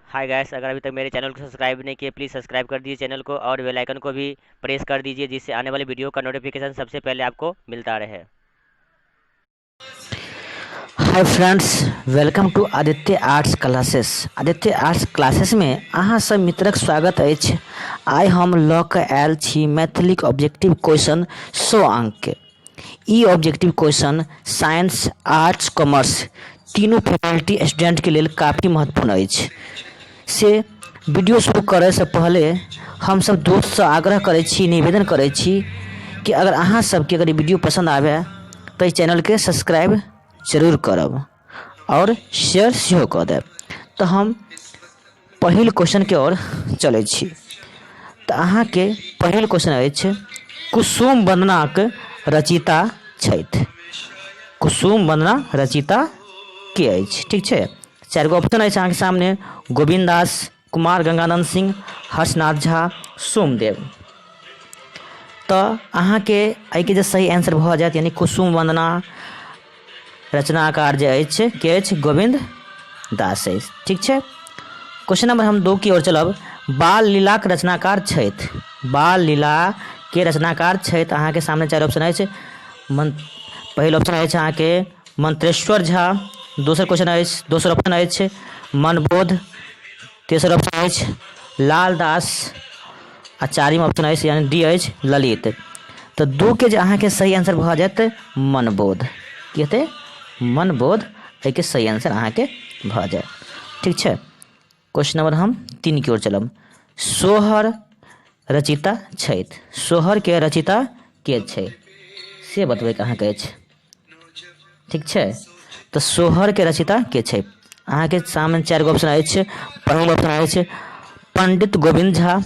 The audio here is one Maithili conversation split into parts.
हाय गाइस, अगर अभी तक मेरे चैनल को सब्सक्राइब नहीं किए, प्लीज़ सब्सक्राइब कर दीजिए चैनल को और बेल आइकन को भी प्रेस कर दीजिए, जिससे आने वाले वीडियो का नोटिफिकेशन सबसे पहले आपको मिलता रहे। Hi friends, welcome to Aditya arts classes. Aditya arts क्लासेसमे अहाँ सब मित्रक स्वागत अछि। आइ हम लऽ कऽ आयल छी मैथिलीक ऑब्जेक्टिव क्वेश्चन 100 अंकके। ई objective question science, arts, commerce तीनू फैकल्टी स्टूडेंटके लेल काफी महत्वपूर्ण अछि। से वीडियो शुरू करयसँ पहले हमसब दोस्तसँ आग्रह करै छी, निवेदन करै छी कि अगर अहाँ सबके अगर ई वीडियो पसन्द आबय तऽ एहि चैनलके सब्सक्राइब जरूर करब आओर शेयर सेहो कऽ देब। तऽ हम पहिल क्वेश्चनके ओर चलै छी। तऽ अहाँके पहिल क्वेश्चन अछि, कुसुम वन्दनाक रचयिता छथि। कुसुम वन्दना रचयिता के अछि? ठीक छै, चारि गो ऑप्शन अछि अहाँके सामने: गोविन्द दास, कुमार गंगानंद सिंह, हर्षनाथ झा, सोमदेव। तऽ अहाँके एहिके जे सही आंसर भऽ जायत, यानी कुसुम वन्दना रचनाकार जे अछि, के अछि? गोविन्द दास अछि। ठीक छै, क्वेश्चन नंबर हम 2 की ओर चलब। बाल लीलाक रचनाकार छथि। बाल लीलाके रचनाकार छथि। अहाँके सामने चारि ऑप्शन अछि। मन पहिल ऑप्शन अछि अहाँके मंत्रेश्वर झा, दोसर क्वेश्चन अछि, दोसर ऑप्शन अछि मनबोध, तेसर ऑप्शन अछि लाल दास आ चारिम ऑप्शन अछि, यानी डी अछि, ललित। तऽ 2 के जे अहाँके सही आंसर भऽ जायत मनबोध। की हेतै? मनबोध एहिके सही आंसर अहाँके भऽ जायत। ठीक छै, क्वेश्चन नंबर हम 3 की ओर चलब। सोहर रचयिता छथि। सोहरके रचयिता के छै, से बतबैके अहाँके अछि। ठीक छै, तऽ सोहरके रचयिता के छै? अहाँके सामने चारि गो ऑप्शन अछि। पहिल ऑप्शन अछि पंडित गोविन्द झा,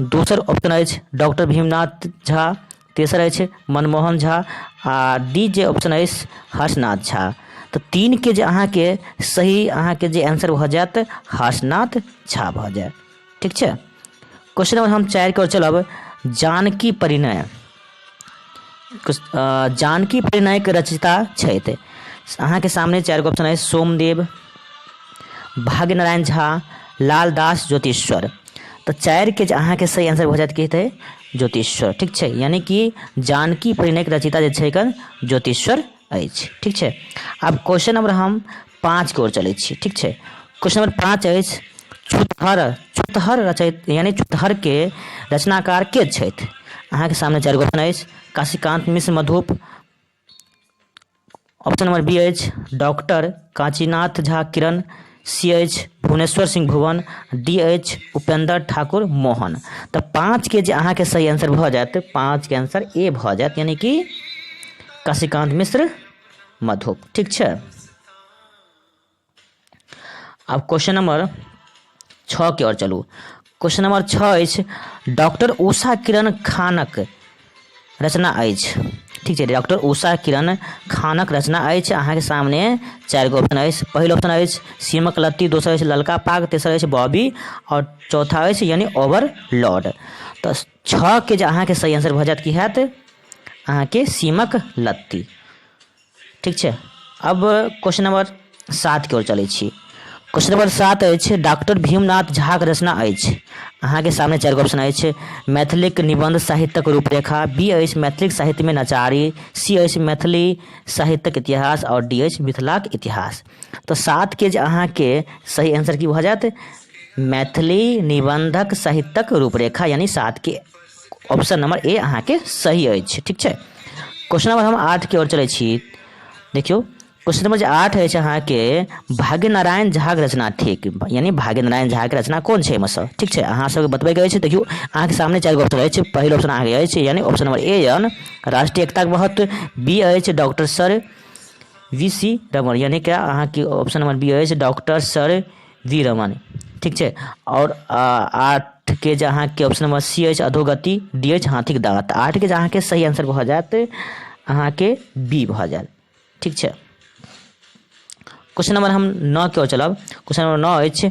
दोसर ऑप्शन अछि डॉक्टर भीमनाथ झा, तेसर अछि मनमोहन झा आ डी जे ऑप्शन अछि हर्षनाथ झा। तऽ 3 के जे अहाँके सही अहाँके जे आंसर भऽ जायत, हर्षनाथ झा भऽ जायत। ठीक छै, क्वेश्चन नंबर हम 4 के ओर चलब। जानकी परिणय, जानकी परिणयके रचयिता छथि। अहाँके सामने चारि गो ऑप्शन अछि: सोमदेव, भाग्यनारायण झा, लालदास, ज्योतिश्वर। तऽ 4 के जे अहाँके सही आंसर भऽ जायत, की हेतै? ज्योतिश्वर। ठीक छै, यानी कि जानकी परिणयके रचयिता जे छै एकर ज्योतिश्वर अछि। ठीक छै, आब क्वेश्चन नंबर हम 5 के ओर चलै छी। ठीक छै, क्वेश्चन नंबर 5 अछि छुतहर, छुतहर रचयित यानी छुतहरके रचनाकार के छथि? अहाँके सामने चारि गो ऑप्शन अछि: काशीकान्त मिश्र मधुप, ऑप्शन नंबर बी अछि डॉक्टर काशीनाथ झा किरण, सी अछि भुवनेश्वर सिंह भुवन, डी अछि उपेंद्र ठाकुर मोहन। तऽ 5 के जे अहाँके सही आंसर भऽ जायत, 5 के आंसर ए भऽ जायत, यानी कि काशीकान्त मिश्र मधुप। ठीक छै, आब क्वेश्चन नंबर 6 के ओर चलू। क्वेश्चन नंबर 6 अछि डॉक्टर उषा किरण खानक रचना अछि। ठीक छै, डॉक्टर उषा किरण खानक रचना अछि। अहाँके सामने चारि गो ऑप्शन अछि। पहिल ऑप्शन अछि सीमक लत्ती, दोसर अछि ललका पाग, तेसर अछि बॉबी आओर चौथा अछि यानी ओवरलोड। तऽ 6 के जे अहाँके सही आंसर भऽ जायत, की हैत अहाँके? सीमक लत्ती। ठीक छै, अब क्वेश्चन नंबर 7 के ओर चलै छी। क्वेश्चन नंबर 7 अछि डॉक्टर भीमनाथ झाक रचना अछि। अहाँके सामने चारि गो ऑप्शन अछि: मैथिलीक निबंध साहित्यक रूपरेखा, बी अछि मैथिलीक साहित्यमे नचारी, सी अछि मैथिली साहित्यक इतिहास आओर डी अछि मिथिलाक इतिहास। तऽ 7 के जे अहाँके सही आंसर की भऽ जायत? मैथिली निबंधक साहित्यक रूपरेखा, यानी 7 के ऑप्शन नंबर ए अहाँके सही अछि। ठीक छै, क्वेश्चन नंबर हम 8 के ओर चलै छी। देखियौ, क्वेश्चन नंबर जे 8 अछि अहाँके भाग्यनारायण झाक रचना थिक, यानी भाग्यनारायण झाके रचना कोन छै एहिमे? ठीक छै, अहाँ सबके बतबैके अछि। देखियौ, अहाँके सामने चारि गो ऑप्शन अछि। पहिल ऑप्शन अहाँके अछि, यानी ऑप्शन नंबर ए यन राष्ट्रीय एकताक महत्व, बी अछि doctor sir V C Raman, यानी कि अहाँके ऑप्शन नंबर बी अछि डॉक्टर सर वी रमन। ठीक छै, आओर 8 के जे अहाँके ऑप्शन नंबर सी अछि अधोगति, डी अछि हाथीक दाँत। 8 के जे अहाँके सही आंसर भऽ जायत, अहाँके बी भऽ जायत। ठीक छै, क्वेश्चन नंबर हम 9 के ओर चलब। क्वेश्चन नंबर 9 अछि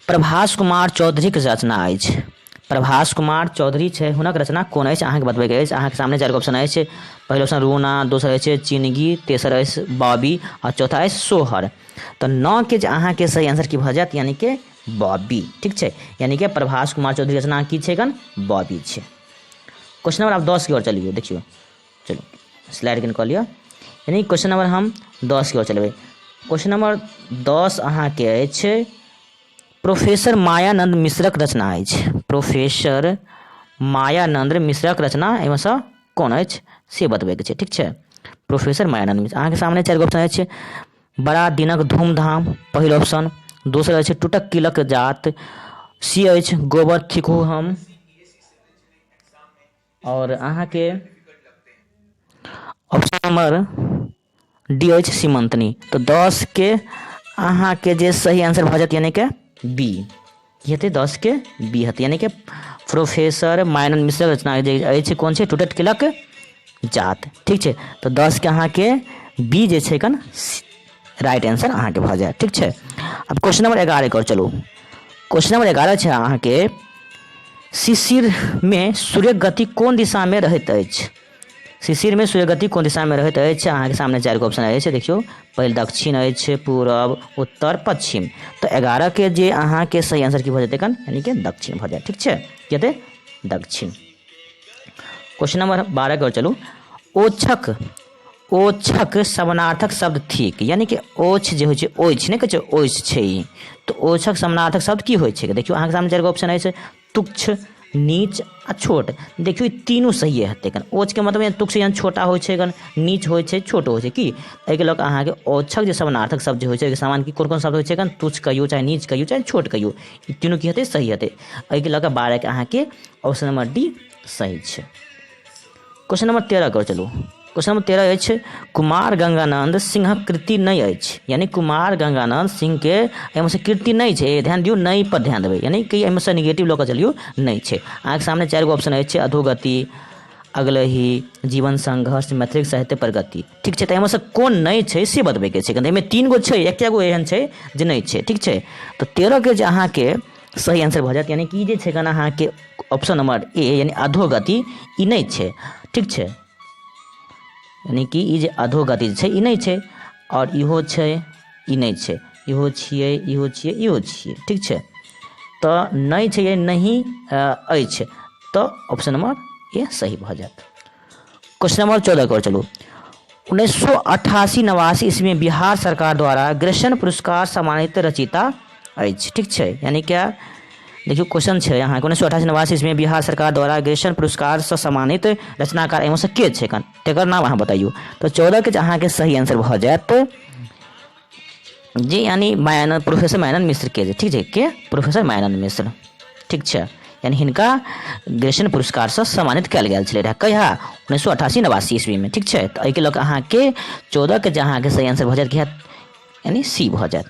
प्रभास कुमार चौधरीके रचना अछि। प्रभास कुमार चौधरी छै, हुनक रचना कोन अछि, अहाँके बतबैके अछि। अहाँके सामने चारि गो ऑप्शन अछि। पहिल ऑप्शन रूना, दोसर अछि चिनगी, तेसर अछि बॉबी आ चौथा अछि सोहर। तऽ 9 के जे अहाँके सही आंसर की भऽ जायत? यानी कि बॉबी। ठीक छै, यानी कि प्रभास कुमार चौधरी रचना की छै कन? बॉबी छै। क्वेश्चन नंबर आब 10 की ओर चलियौ। देखियौ, चलू स्लाइड कनि कऽ लिअ। यानी क्वेश्चन नंबर हम 10 की ओर चलबै। क्वेश्चन नंबर 10 अहाँके अछि, प्रोफेसर मायानंद मिश्रक रचना अछि। प्रोफेसर मायानंद मिश्रक रचना एहिमेसँ कोन अछि से बतबैके छै। ठीक छै, प्रोफेसर मायानंद मिश्र। अहाँके सामने 4 गो ऑप्शन अछि। बड़ा दिनक धूमधाम पहिल ऑप्शन, दोसर अछि टूटक कीलक जात, सी अछि गोबर थिकहु हम, आओर अहाँके ऑप्शन नंबर डी अछि सीमंतनी। तऽ 10के अहाँके जे सही आंसर भऽ जायत यानी कि बी की हेतै? 10के बी हेतै। यानी कि प्रोफेसर मायानंद मिश्रक रचना जे अछि कोन छै? टूटत किलक जात। ठीक छै, तऽ 10के अहाँके बी जे छै कन राइट आंसर अहाँके भऽ जायत। ठीक छै, आब क्वेश्चन नंबर 11 कर चलू। क्वेश्चन नंबर 11 छै अहाँके, शिशिरमे सूर्यक गति कोन दिशामे रहैत अछि? शिशिरमे सूर्यक गति कोन दिशामे रहैत अछि? अहाँके सामने 4 गो ऑप्शन अछि। देखियौ, पहिल दक्षिण अछि, पूरब, उत्तर, पश्चिम। तऽ 11के जे अहाँके सही आंसर की भऽ जेतै कन? यानी कि दक्षिण भऽ जायत। ठीक छै, की हेतै? दक्षिण। क्वेश्चन नंबर 12 के ओर चलू। ओछक, ओछक समानार्थक शब्द थिक। यानी कि ओछ जे होइ छै, ओछि नहि कहै छै, ओछि छै ई, तऽ ओछक समानार्थक शब्द की होइ छै? देखियौ, अहाँके सामने 4 गो ऑप्शन अछि, तुच्छ, नीच आ छोट। देखियौ, ई तीनू सहिए हेतै कन। ओछके मतलब तुच्छ यानी छोटा होइ छै कन, नीच होइ छै, छोट होइ छै की। एहिके लऽ कऽ अहाँके ओछक जे समानार्थक शब्द जे होइ छै, ओहिके समान की कोन कोन शब्द होइ छै कन? तुच्छ कहियौ, चाहे नीच कहियौ, चाहे छोट कहियौ, ई तीनू की हेतै? सही हेतै। एहिके लऽ कऽ 12के अहाँके ऑप्शन नंबर डी सही छै। क्वेश्चन नंबर 13 कर चलू। क्वेश्चन नंबर 13 अछि, कुमार गंगानंद सिंहक कृति नहि अछि। यानी कुमार गंगानंद सिंहके एहिमे से कृति नहि छै। ध्यान दियौ, नहि पर ध्यान देबै, यानी कि एहिमे से निगेटिव लऽ कऽ चलियौ, नहि छै। अहाँके सामने 4 गो ऑप्शन अछि, अधोगति, अगलही, जीवन संघर्ष, मैथिली साहित्य प्रगति। ठीक छै, तऽ एहिमे से कोन नहि छै से बतबैके छै। एहिमे 3 गो छै, एके गो एहन छै जे नहि छै। ठीक छै, तऽ 13के जे अहाँके सही आंसर भऽ जायत, यानी कि जे छै अहाँके ऑप्शन नंबर ए, यानी अधोगति, ई नहि छै। ठीक छै, यानी कि ई जे अधोगति जे छै ई नहि छै, आओर इहो छै ई नहि छै, इहो छियै, इहो छियै, इहो छियै। ठीक छै, तऽ नहि छै यानी नहि अछि, तऽ ऑप्शन नंबर ए सही भऽ जायत। क्वेश्चन नंबर 14 कर चलू। 1988-89 ईस्वी में बिहार सरकार द्वारा ग्रेसन पुरस्कार सम्मानित रचयिता अछि। ठीक छै, यानी क्या देखियौ क्वेश्चन छै अहाँके, 1988-89 ईस्वी में बिहार सरकार द्वारा ग्रेसन पुरस्कार से सम्मानित रचनाकार एहिमे से के छै कन, तकर नाम अहाँ बताइयो। तऽ 14 के अहाँके सही आंसर भऽ जायत जे यानी मायानंद, प्रोफेसर मायानंद मिश्र के जे। ठीक छै, के? प्रोफेसर मायानंद मिश्र। ठीक छै, यानी हिनका ग्रेसन पुरस्कारसँ सम्मानित कयल गेल छलै रहए कहिया? 1988-89 ईस्वीमे। ठीक छै, तऽ एहिके लऽ कऽ अहाँके 14के जे अहाँके सही आंसर भऽ जायत की हैत? यानी सी भऽ जायत।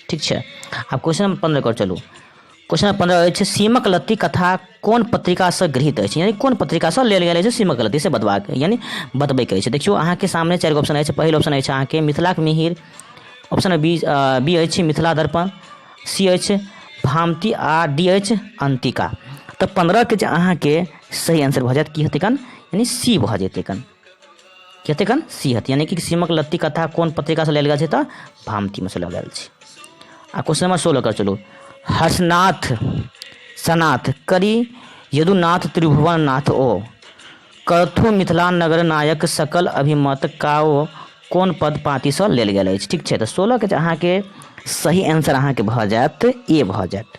ठीक छै, आब क्वेश्चन नंबर 15 कर चलू। क्वेश्चन नंबर 15 अछि, सीमक लत्ती कथा कोन पत्रिकासँ गृहीत अछि? यानी कोन पत्रिकासँ लेल गेल अछि सीमक लत्ती से बतबाक, यानी बतबैके अछि। देखियौ, अहाँके सामने 4 गो ऑप्शन अछि। पहिल ऑप्शन अछि अहाँके मिथिलाक मिहिर, ऑप्शन बी बी अछि मिथिला दर्पण, सी अछि भामती आ डी अछि अंतिका। तऽ 15के जे अहाँके सही आंसर भऽ जायत की हेतै कन? यानी सी भऽ जेतै कन। की हेतै कन? सी हेतै। यानी कि सीमक लत्ती कथा कोन पत्रिकासँ लेल गेल छै? तऽ भामतीमे सँ लेल गेल छै। आ क्वेश्चन नंबर 16 कर चलू। हर्षनाथ सनाथ करी यदुनाथ त्रिभुवन नाथ ओ करथु मिथिला नगर नायक सकल अभिमत काओ कोन पद पाँतिसँ लेल गेल अछि? ठीक छै, तऽ 16के जे अहाँके सही आंसर अहाँके भऽ जायत ए भऽ जायत।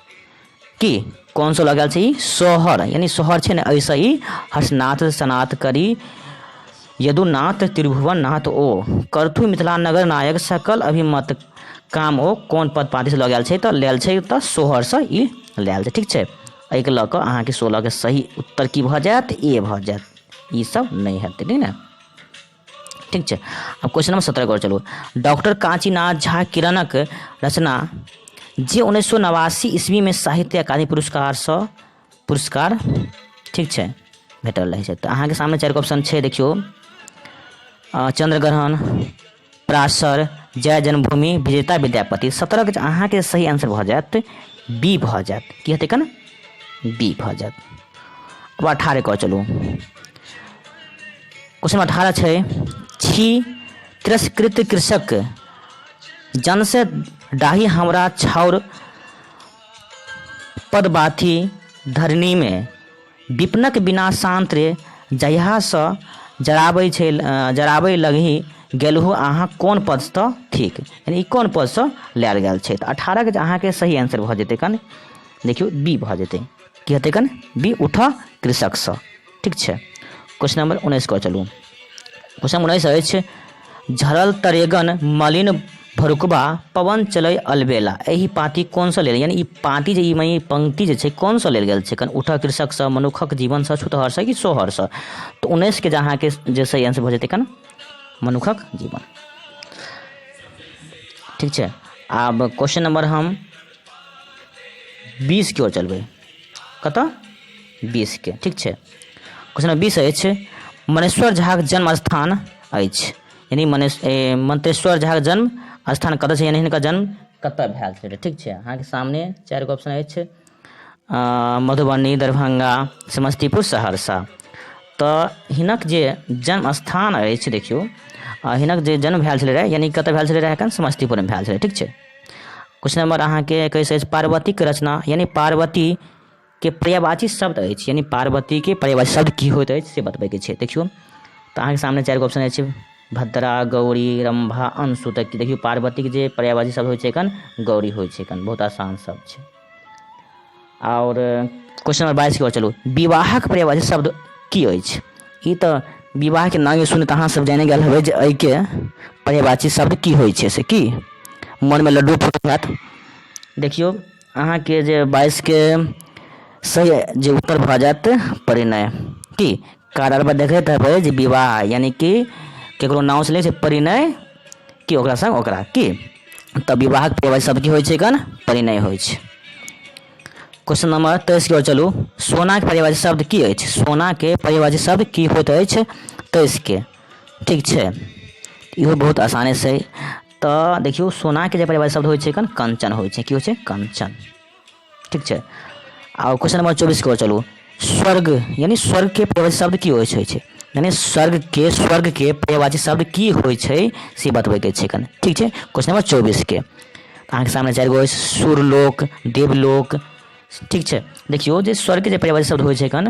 की कोन सँ लगल छै ई? सोहर, यानी सोहर छै ने, एहिसँ ई हर्षनाथ सनाथ करी यदुनाथ त्रिभुवन नाथ ओ करथु मिथिला नगर नायक सकल अभिमत काम ओ कोन पद पाँतिसँ लऽ गेल छै? तऽ लेल छै तऽ सोहरसँ ई लेल छै। ठीक छै, एहिके लऽ कऽ अहाँके 16के सही उत्तर की भऽ जायत? ए भऽ जायत। ई सब नहि हेतै, ठीक ने? ठीक छै, आब क्वेश्चन नंबर 17 कर चलू। डॉक्टर कांचीनाथ झा किरणक रचना जे 1989 ईस्वीमे साहित्य अकादमी पुरस्कारसँ पुरस्कार, ठीक छै, भेटल रहै छै। तऽ अहाँके सामने 4 गो ऑप्शन छै। देखियौ, चंद्रग्रहण, पराशर, जय जन्मभूमि, विजेता विद्यापति। 17के अहाँके सही आंसर भऽ जायत बी भऽ जायत। की हेतै कन? बी भऽ जायत। आब 18 कऽ चलू। क्वेश्चन 18 छै, छी तिरस्कृत कृषक जनसँ डाही हमरा छाउर पदबाथी धरणीमे विपनक बिना शान्त रे जहियासँ जराबै छै जराबै लगही गेलहुँ अहाँ कोन पदसँ थिक? यानी ई कोन पदसँ लायल गेल छै? तऽ 18के जे अहाँके सही आंसर भऽ जेतै कन, देखियौ, बी भऽ जेतै। की हेतै कन? बी, उठ कृषकसँ। ठीक छै, क्वेश्चन नंबर 19 कऽ चलू। क्वेश्चन नंबर 19 अछि, झरल तरेगन मलिन भरुकबा पवन चलै अलबेला, एहि पाँति कोनसँ लेल? यानी ई पाँति जे ई ई पंक्ति जे छै कोनसँ लेल गेल छै कन? उठ कृषकसँ, मनुखक जीवनसँ, छुतहरसँ कि सोहरसँ? तऽ 19के जे अहाँके जे सही आंसर भऽ जेतै कन, मनुखक जीवन। ठीक छै, आब क्वेश्चन नंबर हम 20 की ओर चलबै। कतऽ? 20के। ठीक छै, क्वेश्चन नंबर 20 अछि, मनेश्वर झाक जन्म स्थान अछि। यानी मनेश मंत्रेश्वर झाक जन्म स्थान कतऽ छै? यानी हिनकर जन्म कतऽ भेल छलै? ठीक छै, अहाँके सामने चारि गो ऑप्शन अछि, मधुबनी, दरभंगा, समस्तीपुर, सहरसा। तऽ हिनक जे जन्म स्थान अछि, देखियौ, हिनक जे जन्म भेल छलै रहए, यानी कतऽ भेल छलै रहए एखन? समस्तीपुरमे भेल छलै। ठीक छै, क्वेश्चन नंबर अहाँके 21 अछि, पार्वतीके रचना, यानी पार्वती के पर्यायवाची शब्द अछि। यानी पार्वतीके पर्यायवाची शब्द की होइत अछि से बतबैके छै। देखियौ, तऽ अहाँके सामने चारि गो ऑप्शन अछि, भद्रा, गौरी, रम्भा, अंशु। तऽ देखियौ, पार्वतीके जे पर्यायवाची शब्द होइ छै एखन, गौरी होइ छै एखन। बहुत आसान शब्द छै। आओर क्वेश्चन नंबर 22 के ओर चलू। विवाहक पर्यायवाची शब्द की अछि? ई तऽ विवाहके नाम सुनि तऽ अहाँ सब जानि गेल हेबै जे एहिके पर्यायवाची शब्द की होइ छै, से की मनमे लड्डू फूटैत हैत। देखियौ, अहाँके जे 22के सही जे उत्तर भऽ जायत परिणय। की कारण पर देखैत हेबै जे विवाह यानी कि ककरो नामसँ लै छै परिणय की ओकरा संग ओकरा की, तऽ विवाहक पर्यायवाची शब्द की होइ छै कन? परिणय होइ छै। क्वेश्चन नंबर 23 के ओर चलू। सोनाके पर्यायवाची शब्द की अछि? सोनाके पर्यायवाची शब्द की होइत अछि 23के? ठीक छै, इहो बहुत आसाने छै। तऽ देखियौ, सोनाके जे पर्यायवाची शब्द होइ छै कन, कंचन होइ छै। की होइ छै? कंचन। ठीक छै, आ क्वेश्चन नंबर 24 के ओर चलू। स्वर्ग, यानी स्वर्गके पर्यायवाची शब्द की होइ छै? यानी स्वर्गके पर्यायवाची शब्द की होइ छै से बतबैके छै कन। ठीक छै, क्वेश्चन नंबर 24के अहाँके सामने चारि गो अछि, सुरलोक, देवलोक। ठीक छै, देखियौ जे स्वर्गके जे पर्यायवाची शब्द होइ छै कन,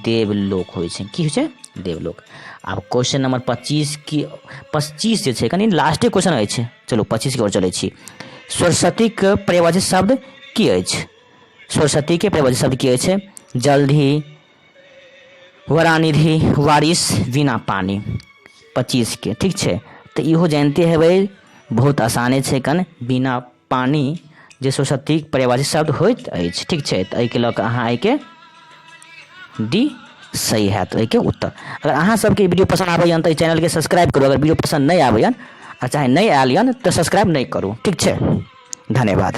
देवलोक होइ छै। की होइ छै? देवलोक। आब क्वेश्चन नंबर 25 की, 25 जे छै कनि लास्टे क्वेश्चन अछि। चलू, 25 के ओर चलै छी। सरस्वतीके पर्यायवाची शब्द की अछि? सरस्वतीके पर्यायवाची शब्द की अछि? जलधि, वरानिधि, वारिस, बिना पानी। 25के। ठीक छै, तऽ इहो जानिते हेबै, बहुत आसाने छै कन, बिना पानी जे सरस्वतीक पर्यायवाची शब्द होइत अछि। ठीक छै, तऽ एहिके लऽ कऽ अहाँ एहिके डी सही हैत एहिके उत्तर। अगर अहाँ सबके ई वीडियो पसन्द आबैए तऽ एहि चैनलके सब्सक्राइब करू। अगर वीडियो पसन्द नहि आबैए आ चाहे नहि आयल यऽ तऽ सब्सक्राइब नहि करू। ठीक छै, धन्यवाद।